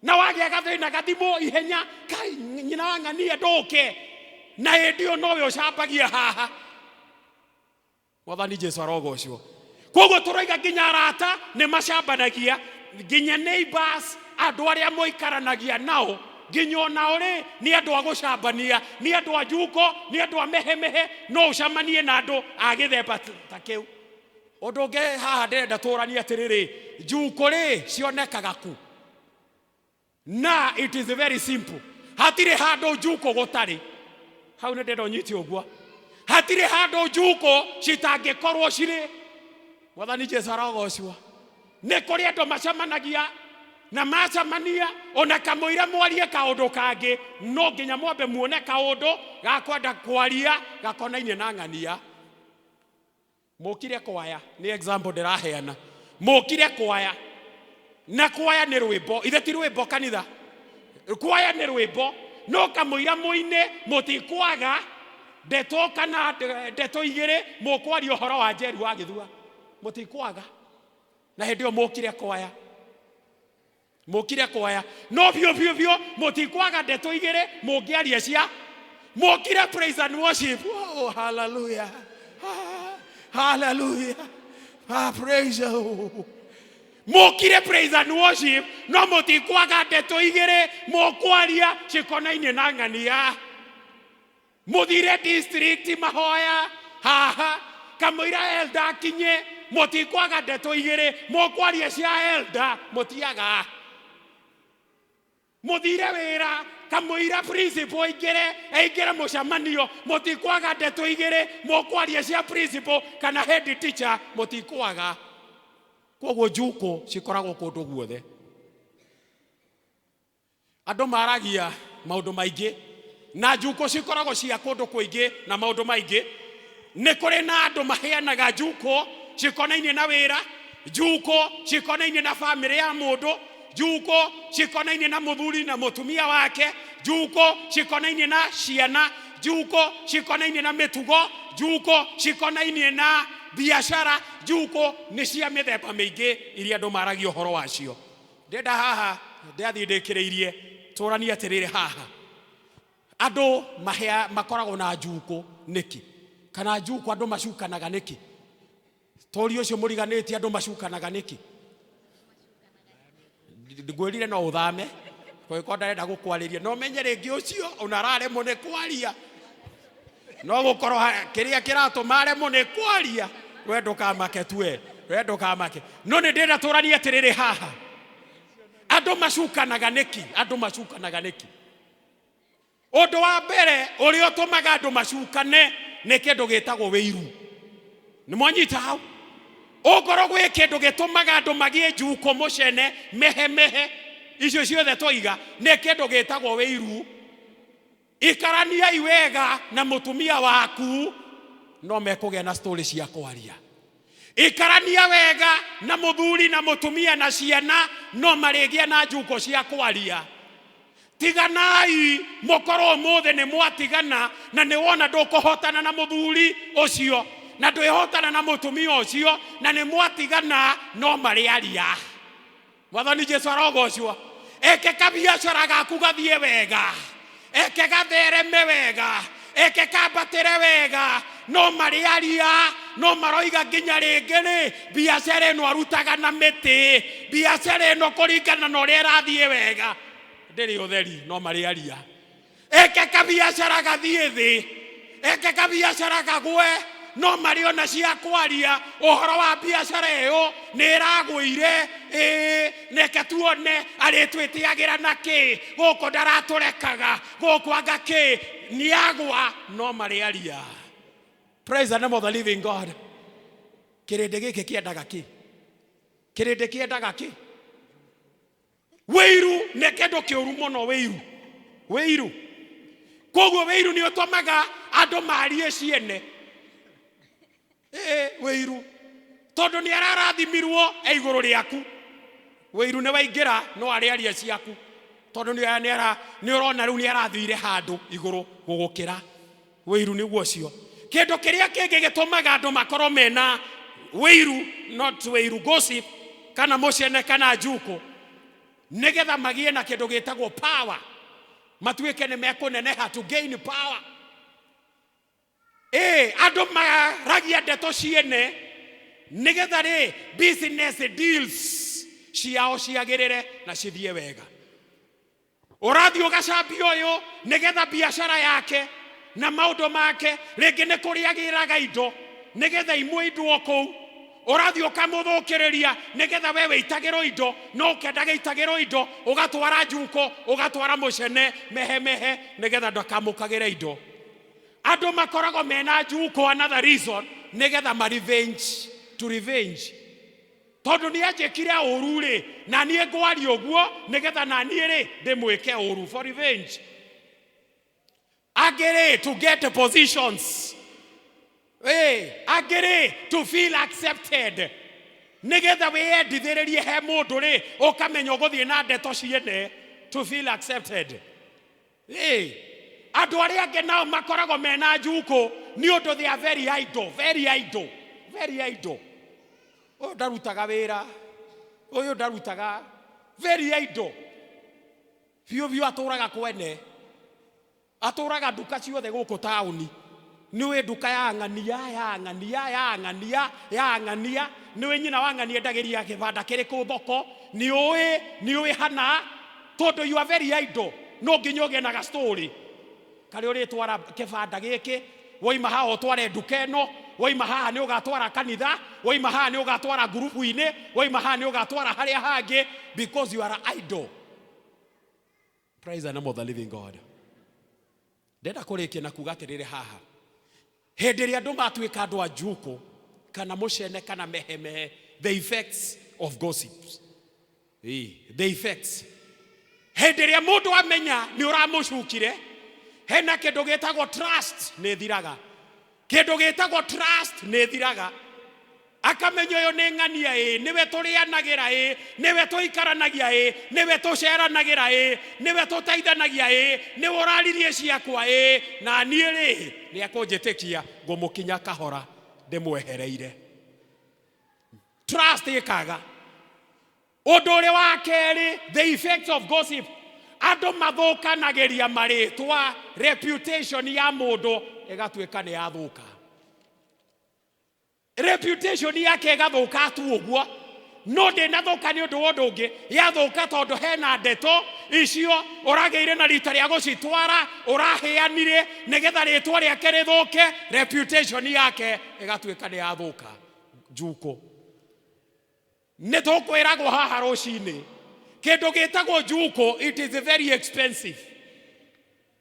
na wagĩa gathĩna gathimũ ihenya, kai nyina wa ng'ania ndũke, na hĩndĩ ĩyo nowe ũcambagia haha. Mwathani Jesu arogocwo. Koguo tũroiga nginya arata nĩ macambanagia. Nginya neighbors, andũ arĩa mũikaranagia nao, nginya onao rĩ, nĩ andũ a gũcambania, nĩ andũ a njuko, nĩ andũ a mehemehe. No ũcamanie na andũ a gĩthemba ta kĩu. Ũndũ ũngĩ haha ndĩrenda tũranie atĩrĩrĩ, njuko rĩ, cionekaga ku? Na it is very simple, hatirĩ handũ njuko gũtarĩ. Hau nĩ ndĩrenda ũnyite ũguo, hatirĩ handũ njuko citangĩkorwo cirĩ. Mwathani Jesu arogocwo. Nĩ kũrĩ andũ macemanagia, na macemania, ona kamũira mwarie kaũndũ kangĩ, no nginya mwambe muone kaũndũ gakwenda kwaria gakonainie na ng'ania. Mũkire kwaya, nĩ example ndĩraheana, mũkire kwaya, na kwaya nĩ rwĩmbo, ithe ti rwĩmbo kanitha, kwaya nĩ rwĩmbo, no kamũira mũine mũtikwaga ndeto kana ndeto igĩrĩ mũkwaria ũhoro wa Njeri wa Gĩthua, mũtikwaga. Na hĩndĩ ĩyo mũkire kwaya, mũkire kwaya, no biũ biũ biũ mũtikwaga ndeto igĩrĩ mũngĩaria cia mũkire praise and worship. Oh, hallelujah. Ah, hallelujah. Ah, praise the Lord. Mũkire praise and worship, no mũtikwaga ndeto igĩrĩ mũkwaria cikonainie na ng'ania. Mũthire district mahoya haha, kamũira elder akinye, mũtikwaga ndeto igĩrĩ mũkwaria cia elder, mũtiaga. Mũthire wĩra, kamũira principal aingĩre, aingĩre mũcemanio, mũtikwaga ndeto igĩrĩ mũkwaria cia principal kana head teacher, mũtikwaga. Koguo njukũ cikoragwo kũndũ guothe. Andũ maragia maũndũ maingĩ, na njukũ cikoragwo cia kũndũ kũingĩ na maũndũ maingĩ. Nĩ kũrĩ na andũ maheanaga njukũ cikonainie na wĩra, njukũ cikonainie na bamĩrĩ ya mũndũ, njukũ cikonainie na mũthuri na mũtumia wake, njukũ cikonainie na ciana, njukũ cikonainie na mĩtugo, njukũ cikonainie na biacara. Njukũ nĩ cia mĩthemba mĩingĩ iria andũ maragia ũhoro wacio. Ndĩrenda haha ndĩrathiĩ ndĩkĩrĩirie tũranie atĩrĩrĩ, haha andũ mahea makoragwo na njukũ nĩkĩ? Kana njukũ andũ macukanaga nĩkĩ? Tũri ũcio mũriganĩtie, andũ macukanaga nĩkĩ? Ngwĩrire no ũthame kũngĩkorwo ndarenda gũkwarĩria, no menye rĩngĩ ũcio ona araremwo nĩ kwaria, no gũkorwo kĩrĩa kĩratũma aremwo nĩ kwaria. We ndũkamake tue, we ndũkamake. No nĩ ndĩrenda tũranie atĩrĩrĩ haha, andũ macukanaga nĩkĩ? Andũ macukanaga nĩkĩ? Ũndũ wa mbere ũrĩa ũtũmaga andũ macukane nĩ kĩndũ gĩtagwo wĩiru. Nĩ mwanyita hau? Ũngorwo gwĩ kĩndũ gĩtũmaga andũ magĩe njuko, mũcene, mehemehe, icio ciothe twoiga, nĩ kĩndũ gĩtagwo wĩiru. Ikaraniai wega na mũtumia waku, no mekũgĩa na story cia kwaria. Ikarania wega na mũthuri na mũtumia na ciana, no marĩgĩa na njuko cia kwaria. Tiganai, mũkorwo ũmũthĩ nĩ mwatigana na nĩ wona ndũkũhotana na mũthuri ũcio na ndwĩhotana na mũtumia ũcio na nĩ mwatigana, no marĩaria. Mwathani Jesu arogocwo. Eke kabiacara gaku gathiĩ wega, eke gathereme wega, eke kambatĩre wega, no marĩaria, no maroiga nginya rĩngĩ rĩ, biacara ĩno arutaga na mĩtĩ, biacara ĩno kũringana na ũrĩa ĩrathiĩ wega ndĩrĩ ũtheri, no marĩaria. Eke kabiacara gathiĩ thĩ, eke kabiacara kagwe, no marĩ ona cia kwaria ũhoro wa biacara ĩyo nĩ ĩragũire. Ĩĩ, reke tuone arĩtwĩtĩagĩra na kĩ gũkũ, ndaratũrekaga gũkũ, anga kĩ nĩagwa, no marĩaria. Praise the name of the living God. Kĩrĩndĩ gĩkĩ kĩendaga kĩ? Kĩrĩndĩ kĩendaga kĩ? Wĩiru nĩ kĩndũ kĩũru mũno, wĩiru, wĩiru. Koguo wĩiru nĩ ũtũmaga andũ marie ciene. Ĩĩ, wĩiru, tondũ nĩ ararathimirwo e igũrũ rĩaku, wĩiru nĩ waingĩra, no arĩaria ciaku, tondũ nĩ ũrona rĩu nĩ arathire handũ igũrũ gũgũkĩra. Wĩiru nĩguo ũcio. Kĩndũ kĩrĩa kĩngĩ gĩtũmaga andũ makorwo mena wĩiru, not wĩiru, gossip kana mũcene kana njukũ, nĩgetha magĩe na kĩndũ gĩtagwo power, matuĩke nĩ mekũneneha, to gain power. Ĩĩ, andũ maragia ndeto ciene nĩgetha rĩ business deals. Ciao ciagĩrĩre na cithiĩ wega. Ũrathiĩ ũgacambia ũyũ nĩgetha biacara yake na maũndũ make, rĩngĩ nĩ kũrĩa agĩraga indo, nĩgetha imwe indwo kũu. Ũrathiĩ ũkamũthũkĩrĩria nĩgetha we wĩitagĩrwo indo, no ũkenda gĩitagĩrwo indo, ũgatwara njuko, ũgatwara mũcene mehemehe nĩgetha ndakamũkagĩre indo. Andũ makoragwo mena njuko another reason nĩgetha ma revenge, to revenge, tondũ nĩ anjĩkire ũru rĩ, na niĩ ngwaria ũguo nĩgetha na niĩ rĩ ndĩmwĩke ũru, for revenge. Angĩ rĩ, to get positions. Ĩ angĩ rĩ, to feel accepted, nĩgetha wĩyendithĩrĩrie he mũndũ rĩ, ũkamenya ũgũthiĩ na ndeto ciene, to feel accepted. Ĩ andũ arĩa angĩ nao makoragwo mena njukũ nĩ ũndũ they are very idle, very idle, very idle. Ũyũ ndarutaga wĩra, ũyũ ndarutaga, very idle biũ biũ. Atũraga kwene, atũraga nduka ciothe gũkũ taũni. Nĩũĩ nduka ya ng'ania, ya ng'ania, ya ng'ania, ya ng'ania. Nĩũĩ nyina wa ng'ania endagĩria kĩbanda kĩrĩkũ thoko. Nĩũĩ hana, tondũ you are very idle, no nginya ũgĩe na gastori karĩa ũrĩtwara kĩbanda gĩkĩ. Woima haha ũtware nduka ĩno, woima haha nĩ ũgatwara kanitha, woima haha nĩ ũgatwara ngurubu-inĩ, woima haha nĩ ũgatwara harĩa hangĩ, because you are idle. Praise the name of the living God. Ndenda kũrĩkia na kuga atĩrĩrĩ, haha hĩndĩ ĩrĩa andũ matuĩka andũ a njukũ kana mũcene kana mehemehe, the effects of gossips. Ĩĩ, the effects, hĩndĩ ĩrĩa mũndũ amenya nĩ ũramũcukire, hena kĩndũ gĩtagwo trust nĩ thiraga. Kĩndũ gĩtagwo trust nĩ thiraga. Akamenya ũyũ nĩ ng'ania, ĩ nĩwe tũrĩanagĩra, ĩ nĩwe tũikaranagia, ĩ nĩwe tũceranagĩra, ĩ nĩwe tũteithanagia, ĩ nĩwe ũraririe ciakwa, ĩ na niĩ rĩ nĩ akũnjĩtĩkia, ngũmũkinya kahora ndĩmwehereire. Trust ĩkaga. Ũndũ ũrĩa wa kerĩ, the effects of gossip, andũ mathũkanagĩria marĩtwa. Reputation ya mũndũ ĩgatuĩka nĩ yathũka, reputation yake ĩgathũka tu ũguo. No ndĩnathũka nĩ ũndũ wa ũndũ ũngĩ, yathũka tondũ hena ndeto icio ũragĩire na rita rĩa gũcitwara, ũraheanire nĩgetha rĩtwa rĩake rĩthũke. Reputation yake ĩgatuĩka nĩ yathũka. Njukũ nĩ tũkwĩragwo haha rũcinĩ, kĩndũ gĩtagwo njukũ, it is very expensive.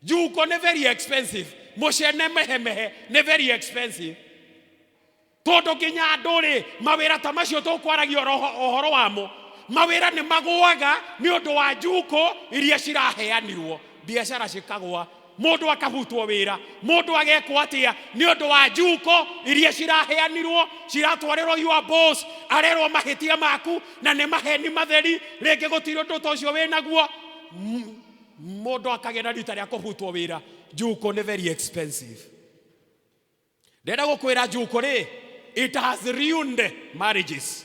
Njukũ nĩ very expensive, mũcene mehemehe nĩ very expensive, tondũ nginya andũ rĩ, mawĩra ta macio tũkwaragia ũhoro wamo, mawĩra nĩ magũaga nĩ ũndũ wa njukũ iria ciraheanirwo. Biacara cikagwa, mũndũ akabutwo wĩra, mũndũ agekwo atĩa nĩ ũndũ wa njukũ iria ciraheanirwo, ciratwarĩrwo your boss, arerwo mahĩtia maku na nĩ maheni matheri, rĩngĩ gũtirĩ ũndũ ta ũcio wĩnaguo. Mũndũ akagĩa na rita rĩa kũbutwo wĩra. Njukũ nĩ very expensive. Ndĩrenda gũkwĩra, njukũ rĩ, it has ruined marriages,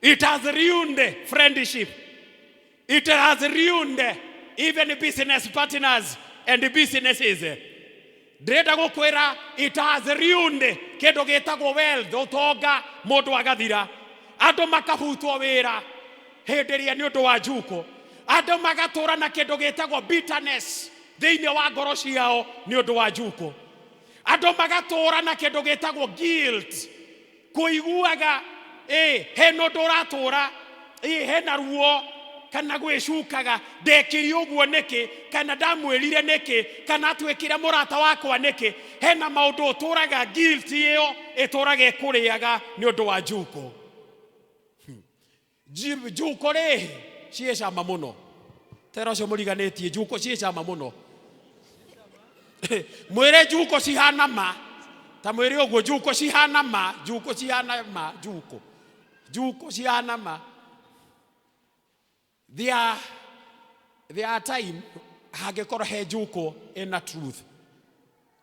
it has ruined friendship, it has ruined even business partners and businesses. Ndĩrenda gũkwĩra, it has ruined kĩndũ gĩtagwo wealth, ũtonga, mũndũ agathira, andũ makabutwo wĩra hĩndĩ ĩrĩa nĩ ũndũ wa njukũ. Andũ magatũra na kĩndũ gĩtagwo bitterness thĩinĩ wa ngoro ciao nĩ ũndũ wa njukũ. Andũ magatũra na kĩndũ gĩtagwo guilt, kũiguaga ĩ hena ũndũ ũratũra, ĩ hena ruo kana gwĩcukaga, ndekire ũguo nĩkĩ, kana ndamwĩrire nĩkĩ, kana atuĩkire mũrata wakwa nĩkĩ. Hena maũndũ ũtũraga, guilt ĩyo ĩtũraga ĩkũrĩaga nĩ ũndũ wa njukũ. Njukũ rĩ, ciĩ cama mũno. Tera ũcio mũriganĩtie, njukũ ciĩ cama mũno. Mwĩre njukũ cihana ma, ta mwĩre ũguo, njukũ cihana ma, njukũ cihana ma, njukũ, njukũ cihana ma. There are time hangĩkorwo he njukũ ĩna truth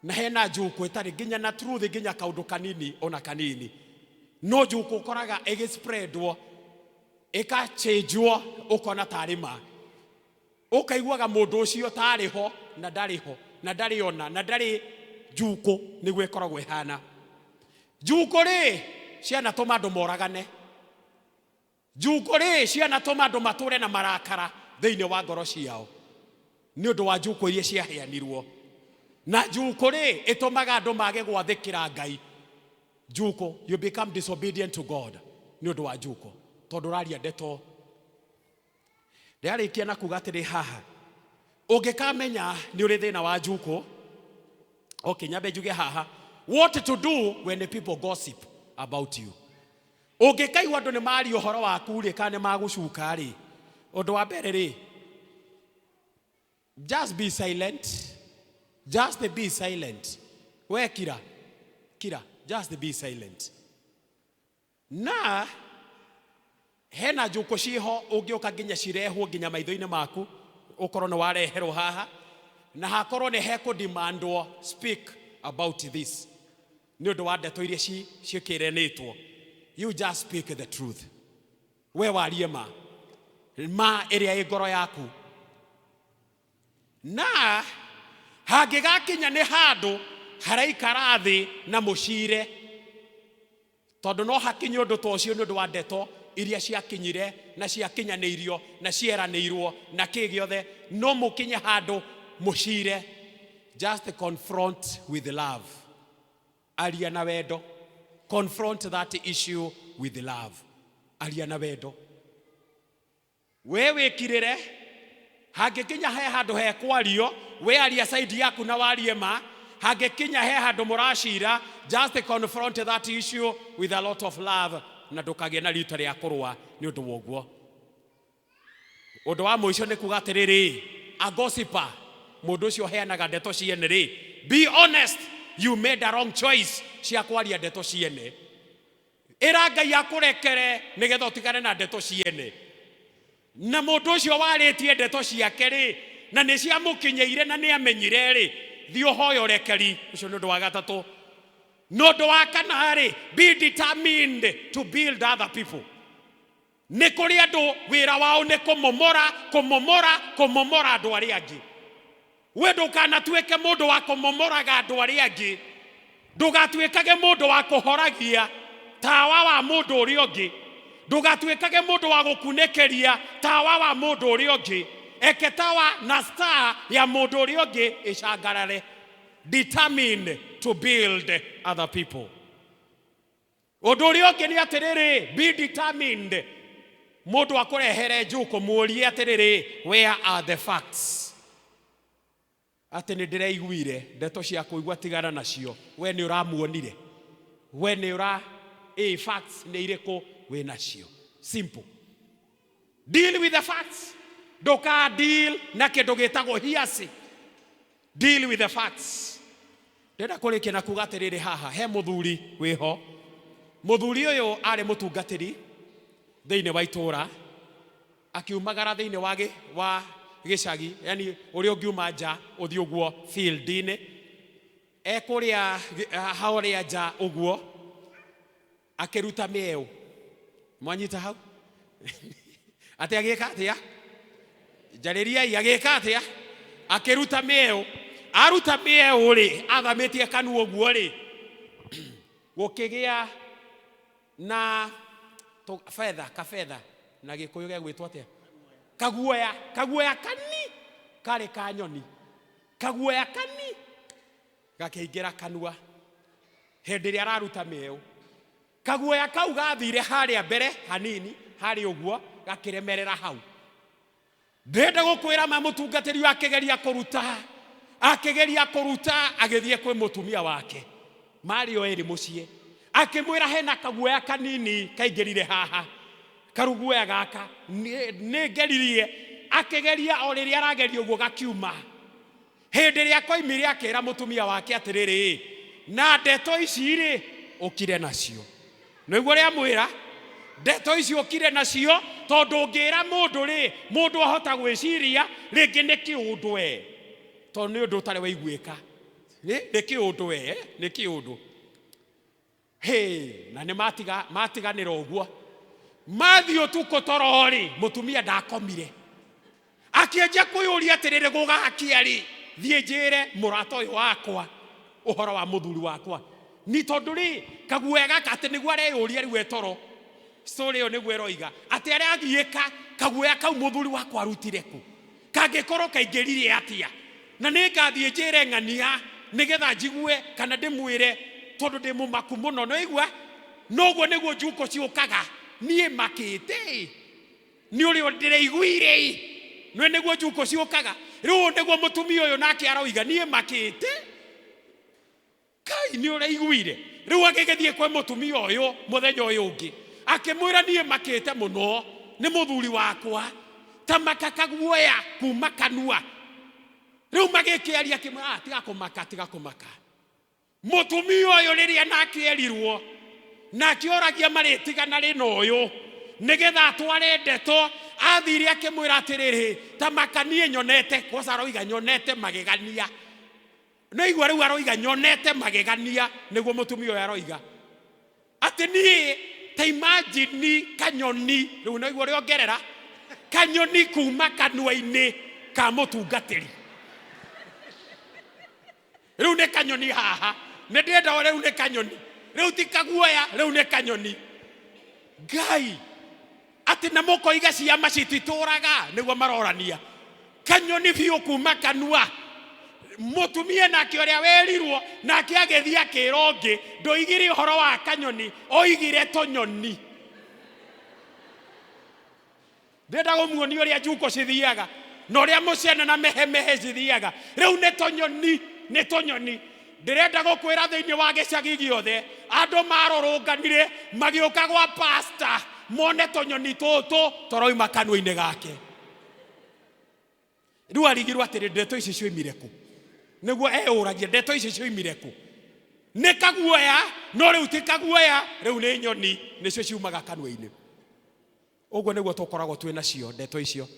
na hena njukũ ĩtarĩ nginya na truth, nginya kaũndũ kanini ona kanini. No njukũ ũkoraga ĩgĩspreadwo, ĩkachenjwo, ũkona tarĩ ma, ũkaiguaga mũndũ ũcio tarĩ ho na ndarĩ ho na ndarĩ ona na ndarĩ. Njukũ nĩguo ĩkoragwo ĩhana. Njukũ rĩ, cianatũma andũ moragane. Njukũ rĩ cianatũma andũ matũre na marakara thĩinĩ wa ngoro ciao nĩ ũndũ wa njukũ iria ciaheanirwo. Na njukũ rĩ ĩtũmaga andũ mage gwathĩkĩra Ngai. Njukũ, you become disobedient to God nĩ ũndũ wa njukũ, tondũ ũraria ndeto. Ndĩrarĩkia na kuga atĩrĩ haha, ũngĩkamenya nĩ ũrĩ thĩna wa njukũ, okay, nyambe njuge haha, what to do when the people gossip about you. Ũngĩkaigua andũ nĩ maria ũhoro waku rĩ, kana nĩ magũcuka rĩ, ũndũ wa mbere rĩ, just be silent. Just be silent. We kira, kira, just be silent. Na hena njũkũ ciho ũngĩũka nginya cirehwo nginya maitho-inĩ maku, ũkorwo nĩ wareherwo haha, na hakorwo nĩ hekũdemandwo speak about this nĩ ũndũ wa ndeto iria ciĩkĩranĩtwo. You just speak the truth. We warie ma ma ĩrĩa ĩ ngoro yaku. Na hangĩgakinya nĩ handũ haraikara thĩ na mũcire, tondũ no hakinye ũndũ ta ũcio nĩ ũndũ wa ndeto iria ciakinyire na ciakinyanĩirio na cieranĩirwo na kĩ gĩothe, no mũkinye handũ mũcire. Just confront with love. Aria na wendo. Confront that issue with love. Aria na wendo. We wĩkirĩre, hangĩkinya he handũ hekwario, we aria side yaku na warie ma. Hangĩkinya he handũ mũracira, just confront that issue with a lot of love, na ndũkagĩe na rita rĩa kũrũa nĩ ũndũ wa ũguo. Ũndũ wa mũico nĩ kuga atĩrĩrĩ, a gossiper, mũndũ ũcio ũheanaga ndeto ciene rĩ, be honest, you made a wrong choice cia kwaria ndeto ciene. Ĩra Ngai akũrekere nĩgetha ũtigane na ndeto ciene. Na mũndũ ũcio warĩtie ndeto ciake rĩ, na nĩ ciamũkinyĩire na nĩ amenyire rĩ, thiĩ ũhoe ũrekeri. Ũcio nĩ ũndũ wa gatatũ. Na ũndũ wa kana rĩ, be determined to build other people. Nĩ kũrĩ andũ wĩra wao nĩ kũmomora, kũmomora, kũmomora andũ arĩa angĩ. We ndũkanatuĩke mũndũ wa kũmomoraga andũ arĩa angĩ. Ndũgatuĩkage mũndũ wa kũhoragia tawa wa mũndũ ũrĩa ũngĩ. Ndũgatuĩkage mũndũ wa gũkunĩkĩria tawa wa mũndũ ũrĩa ũngĩ. Eke tawa na star ya mũndũ ũrĩa ũngĩ ĩcangarare. Determined to build other people. Ũndũ ũrĩa ũngĩ nĩ atĩrĩrĩ, be determined. Mũndũ akũrehere njũkũ mũũrie atĩrĩrĩ, where are the facts? Atĩ nĩ ndĩraiguire ndeto cia kũigua, tigana nacio. We nĩ ũramuonire, we nĩ ũra ĩ facts nĩ irĩkũ wĩ nacio? Simple, deal with the facts. Ndũka deal na kĩndũ gĩtagwo hearsay. Deal with the facts. Ndĩrenda kũrĩkia na kuga atĩrĩrĩ, haha he mũthuri wĩho. Mũthuri ũyũ arĩ mũtungatĩri thĩinĩ wa itũũra, akiumagara thĩinĩ wa gĩcagi, yani ũrĩa ũngiuma nja ũthiĩ ũguo field-inĩ, ekũrĩa harĩa nja ũguo akĩruta mĩeũ. Mwanyita hau atĩ agĩka atĩa? Njarĩriai, agĩka atĩa? Akĩruta mĩeũ. Aruta mĩeũ rĩ, athamĩtie kanua ũguo rĩ, gũkĩgĩa na betha, kabetha na Gĩkũyũ gegwĩtwo atĩa? Kaguoya, kaguoya kani karĩ ka nyoni, kaguoya kani gakĩingĩra kanua hĩndĩ ĩrĩa araruta mĩeũ. Kaguoya kau gathire harĩa mbere hanini harĩ ũguo, gakĩremerera hau. Ndĩrenda gũkwĩra ma, mũtungatĩri ũyũ akĩgeria kũruta, akĩgeria kũruta, agĩthiĩ kwĩ mũtumia wake, marĩ o erĩ mũciĩ, akĩmwĩra hena kaguoya kanini kaingĩrire haha, karuguoya gaka nĩ ngeririe. Akĩgeria, o rĩrĩa arageria ũguo gakiuma. Hĩndĩ ĩrĩa koimire, akĩra mũtumia wake atĩrĩrĩ, na ndeto ici rĩ, ũkire nacio. Nĩguo ũrĩa mwĩra, ndeto ici ũkire nacio, tondũ ũngĩra mũndũ rĩ, mũndũ ahota gwĩciria rĩngĩ nĩ kĩũndũ we, tondũ nĩ ũndũ ũtarĩ waiguĩka. Nĩ kĩũndũ we, nĩ kĩũndũ. Hĩ, na nĩ matiganĩra ũguo. Mathiĩ ũtukũ toro rĩ, mũtumia ndakomire, akĩanjia kwĩyũria atĩrĩrĩ, gũgakia rĩ, thiĩ njĩre mũrata ũyũ wakwa ũhoro wa mũthuri wakwa, ni tondũ rĩ, kaguoya gaka, atĩ nĩguo areyũria rĩu etoro. Story ĩyo nĩguo ĩroiga atĩ Atĩ aragiĩka kaguoya kau mũthuri wakwa arutire kũ, kangĩkorwo kaingĩrire atĩa, na nĩ ngathiĩ njĩre ng'ania nĩgetha njigue kana ndĩmwĩre, tondũ ndĩ mũmaku mũno. Nĩwaigua? Noguo nĩguo njuko ciũkaga, niĩ makĩte nĩ ũrĩa ndĩraiguire, nĩ nĩguo njuko ciũkaga. Rĩu ũũ nĩguo mũtumia ũyũ nake aroiga, niĩ makĩte kai nĩ ũraiguire. Rĩu agĩgĩthiĩ kwĩ mũtumia ũyũ mũthenya ũyũ ũngĩ, akĩmwĩra, niĩ makĩte mũno nĩ mũthuri wakwa, ta maka kaguoya kuma kanua. Rĩu magĩkĩaria, akĩmwĩra, "Ah, tiga kũmaka, tiga kũmaka." Mũtumia ũyũ rĩrĩa nake erirwo, nake oragia marĩtigana rĩ na ũyũ nĩgetha atware ndeto, athire akĩmwĩra atĩrĩrĩ, ta maka niĩ nyonete kosa, aroiga nyonete magegania. Nĩigua rĩu aroiga nyonete magegania, nĩguo mũtumia ũyũ aroiga atĩ niĩ ta imagine kanyoni. Rĩu nĩguo ũrĩongerera kanyoni kuma kanua-inĩ ka mũtungatĩri. Rĩu nĩ kanyoni haha nĩ ndĩrenda, rĩu nĩ kanyoni, rĩu ti kaguoya, rĩu nĩ kanyoni. Ngai, atĩ na mũkoiga ciama cititũraga, nĩguo marorania kanyoni biũ kuma kanua. Mũtumia nake ũrĩa werirwo nake agĩthiĩ akĩra ũngĩ, ndoigire ũhoro wa kanyoni, oigire tũnyoni. Ndĩrenda gũmuonia ũrĩa njuko cithiaga na ũrĩa mũcene na mehemehe cithiaga. Rĩu nĩ tũnyoni, nĩ tũnyoni. Ndĩrenda gũkwĩra thĩinĩ wa gĩcagi gĩothe andũ marũrũnganire magĩũka gwa pasta mone tũnyoni tũtũ tũroima kanua-inĩ gake. Rĩu arigirwo atĩrĩ, ndeto ici cioimire kũ? Nĩguo eyũragia, ndeto ici cioimire kũ? Nĩ kaguoya, no rĩu ti kaguoya, rĩu nĩ nyoni nĩcio ciumaga kanua-inĩ. Ũguo nĩguo tũkoragwo twĩ nacio ndeto icio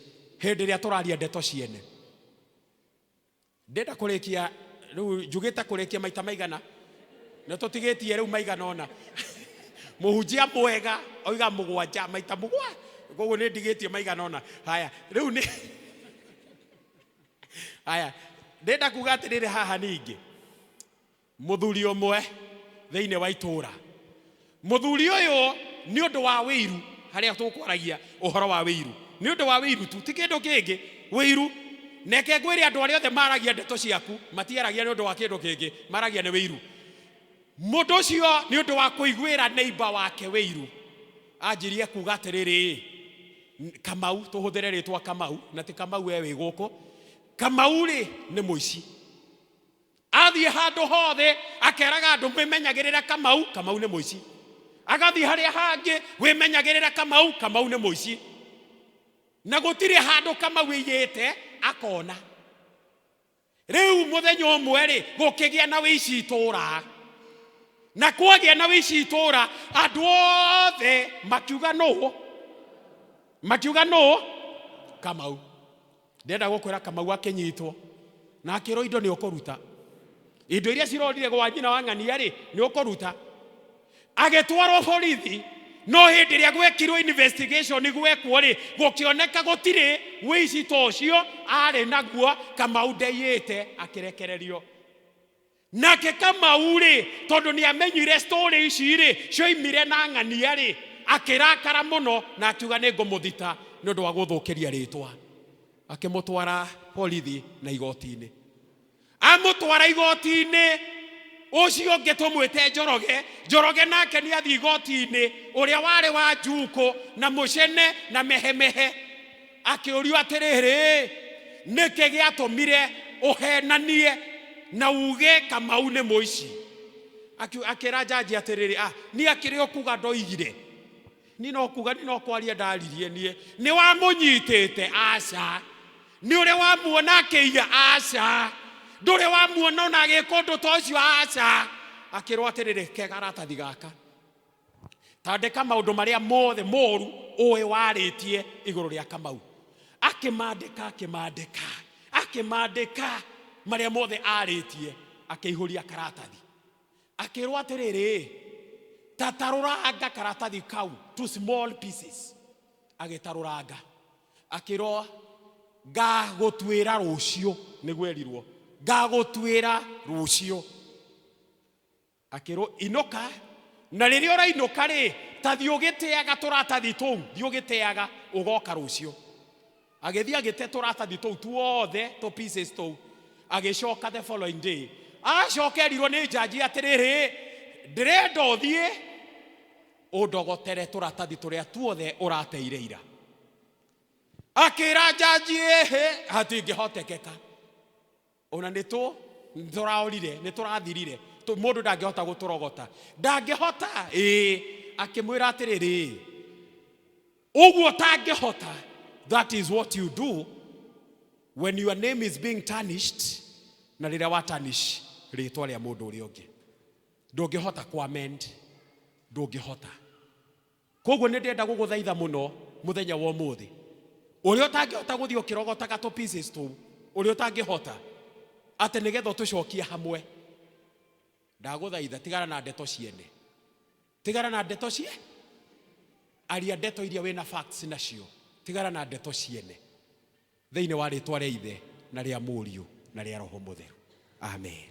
hĩndĩ ĩrĩa tũraria ndeto ciene. Ndĩrenda kũrĩkia rĩu, njugĩte kũrĩkia maita maigana nĩ tũtigĩtie rĩu maigana ũna. Mũhunjia mwega oiga mũgwanja, maita mũgwa, koguo nĩ ndigĩtie maigana ũna. Haya, rĩu nĩ haya, ndĩrenda kuga atĩrĩrĩ haha ningĩ, mũthuri ũmwe thĩinĩ wa itũũra, mũthuri ũyũ nĩ ũndũ wa wĩiru, harĩa tũkwaragia ũhoro wa wĩiru, nĩ ũndũ wa wĩiru tu, ti kĩndũ kĩngĩ, wĩiru. Neke ngwĩre, andũ arĩa othe maragia ndeto ciaku matiaragia nĩ ũndũ wa kĩndũ kĩngĩ, maragia nĩ wĩiru. Mũndũ ũcio nĩ ũndũ wa kũiguĩra neighbor wake wĩiru, anjirie kuga atĩrĩrĩ, Kamau, tũhũthĩre rĩtwa Kamau, na ti Kamau we wĩ gũkũ, Kamau rĩ nĩ mũici. Athiĩ handũ hothe akeraga andũ, mwĩmenyagĩrĩre Kamau, Kamau nĩ mũici. Agathiĩ harĩa hangĩ, wĩmenyagĩrĩre Kamau, Kamau nĩ mũici. Na gũtirĩ handũ Kamau ĩiyĩte akona. Rĩu mũthenya ũmwe rĩ, gũkĩgĩa na wĩici itũũra, na kwagĩa na wĩici itũũra, andũ othe makiuga nũ? Makiuga nũ? Kamau. Ndĩrenda gũkwĩra, Kamau akĩnyitwo na akĩrwo, indo nĩ ũkũruta, indo iria cirorire gwa nyina wa ng'ania rĩ, nĩ ũkũruta. Agĩtwarwo borithi, no hĩndĩ ĩrĩa gwekirwo investigation gwekwo rĩ, gũkĩoneka gũtirĩ wĩici ta ũcio arĩ naguo. Kamau ndeiyĩte, akĩrekererio. Nake Kamau rĩ, tondũ nĩ amenyire story ici rĩ cioimire na ng'ania rĩ, akĩrakara mũno na akiuga, nĩ ngũmũthita nĩ ũndũ wa gũthũkĩria rĩtwa. Akĩmũtwara borithi na igoti-inĩ. Amũtwara igoti-inĩ, ũcio ũngĩ tũmwĩte Njoroge. Njoroge nake nĩ athiĩ igoti-inĩ, ũrĩa warĩ wa njukũ na mũcene na mehemehe, akĩũrio atĩrĩrĩ, nĩkĩ gĩatũmire ũhenanie na uge Kamau nĩ mũici? Akĩra jaji atĩrĩrĩ, ah, niĩ akĩrĩ o kuga ndoigire, niĩ no kuga, niĩ no kwaria ndaririe. Niĩ nĩ wamũnyitĩte? Aca. Nĩ ũrĩa wamuona akĩiya? Aca. Ndũrĩ wamuona ona agĩka ũndũ ta ũcio? Aca. Akĩrwo atĩrĩrĩ, ke karatathi gaka, tandĩka maũndũ marĩa mothe moru ũĩ warĩtie igũrũ rĩa Kamau. Akĩmandĩka, akĩmandĩka, akĩmandĩka marĩa mothe arĩtie, akĩihũria karatathi. Akĩrwo atĩrĩrĩ, tatarũranga karatathi kau to small pieces. Agĩtarũranga, akĩrwo, ngagũtuĩra rũciũ. Nĩguo erirwo, ngagũtuĩra rũciũ. Akĩrwo, inũka, na rĩrĩa ũrainũka rĩ, Ta thiĩ ũgĩteaga tũratathi tũu, thiĩ ũgĩteaga, ũgoka rũciũ. Agĩthiĩ agĩte tũratathi tũu tuothe, tũ pieces tũu. Agĩcoka the following day, acoka erirwo nĩ njanji atĩrĩrĩ, ndĩrenda ũthiĩ ũndogotere tũratathi tũrĩa tuothe ũrateire ira. Akĩra njanji, ĩhĩ, hatingĩhotekeka. Ona nĩ tũ nĩ tũraorire, nĩ tũrathirire, mũndũ ndangĩhota gũtũrogota, ndangĩhota. Ĩĩ, akĩmwĩra atĩrĩrĩ, ũguo ũtangĩhota, that is what you do when your name is being tarnished, na rĩrĩa wa tarnish rĩtwa rĩa mũndũ ũrĩa ũngĩ, ndũngĩhota ku amend, ndũngĩhota. Koguo nĩ ndĩrenda gũgũthaitha mũno mũthenya wa ũmũthĩ, ũrĩa ũtangĩhota gũthiĩ ũkĩrogotaga tũ pieces tũu, ũrĩa ũtangĩhota atĩ nĩgetha ũtũcokie hamwe, ndagũthaitha tigana na ndeto ciene, tigana na ndeto cie, aria ndeto iria wĩna facts nacio, tigana na ndeto ciene, thĩinĩ wa rĩtwa rĩa Ithe na rĩa Mũriũ na rĩa Roho Mũtheru, amen.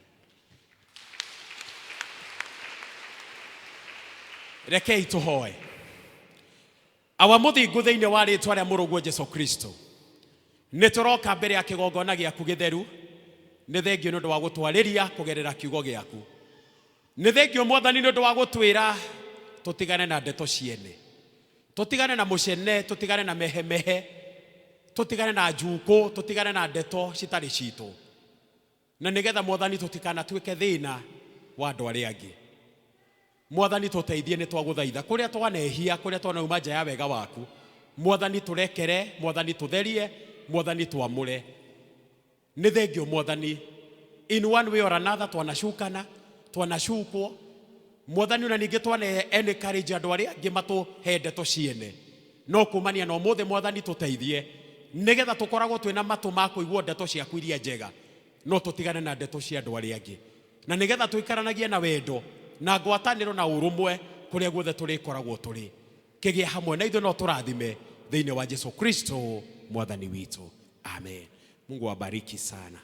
Rekei tũhoe. Awa mũthingu, thĩinĩ wa rĩtwa rĩa mũrũguo Jesu Kristo, nĩ tũroka mbere ya kĩgongona gĩaku gĩtheru. Nĩ thengio nĩ ũndũ wa gũtwarĩria kũgerera kiugo gĩaku. Nĩ thengio, Mwathani, nĩ ũndũ wa gũtwĩra tũtigane na ndeto ciene, tũtigane na mũcene, tũtigane na mehemehe, tũtigane na njukũ, tũtigane na ndeto citarĩ citũ, na nĩgetha, Mwathani, tũtikanatuĩke thĩna wa andũ arĩa angĩ. Mwathani, tũteithie, nĩ twagũthaitha. Kũrĩa twanehia, kũrĩa twanauma nja ya wega waku, Mwathani, tũrekere. Mwathani, tũtherie. Mwathani, twamũre. Nĩ thengio, Mwathani. In one way or another twanacukana, twanacukwo, Mwathani, ona ningĩ twana encourage andũ arĩa angĩ matũhe ndeto ciene. No kumania na ũmũthĩ, Mwathani, tũteithie nĩgetha tũkoragwo twĩna matũ ma kũigua ndeto ciaku iria njega, no tũtigane na ndeto cia andũ arĩa angĩ, na nĩgetha tũikaranagie na wendo na ngwatanĩro na ũrũmwe kũrĩa guothe tũrĩkoragwo tũrĩ. Kĩgĩa hamwe na ithuĩ, no tũrathime thĩinĩ wa Jesu Kristo Mwathani witũ, amen. Mungu awabariki sana.